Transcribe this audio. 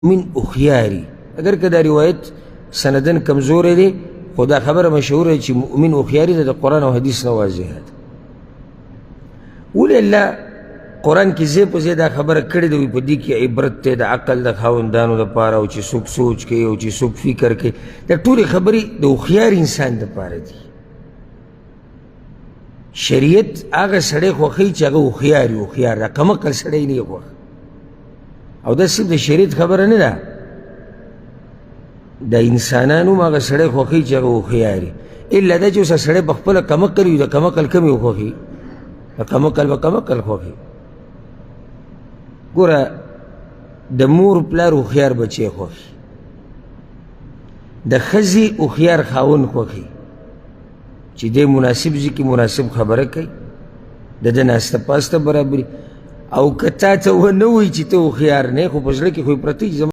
مؤمن هوښیار، اګر که دا روایت سندن کمزوری دی، خو دا خبره مشهوره چې مؤمن هوښیاري ده، د قرآن او حدیث نه واضحه ده. ولې الله قرآن کې ځای په ځای دا خبره کړې ده، وایي په دې کې عبرت دی د عقل د خاوندانو دپاره، او چې څوک سوچ کوي او چې څوک فکر کوي، دا ټولې خبرې د هوښیار انسان دپاره دي. شریعت هغه سړی خوښوي چې هغه هوښیار وي، هوښیار ده، کمعقل سړی نه خوښ. او دا صرف د شریعت خبره نه ده، د انسانانو هم هغه سړی خوښوي چې هغه هوښیار وي. الا دا چې اوس سړی په خپله کمعقل وي، د کمعقل کم یې خوښوي، د کمعقل به کمعقل خوښوي. ګوره، د مور پلار هوښیار بچی خوښي، د ښځې هوښیار خاوند خوښي چې دی مناسب ځای کې مناسب خبره کوي، د ده ناسته پاسته برابري. او که تا ته ونه وایي چې ته هوښیار نه یې، خو په زړه کې خو یې پرته.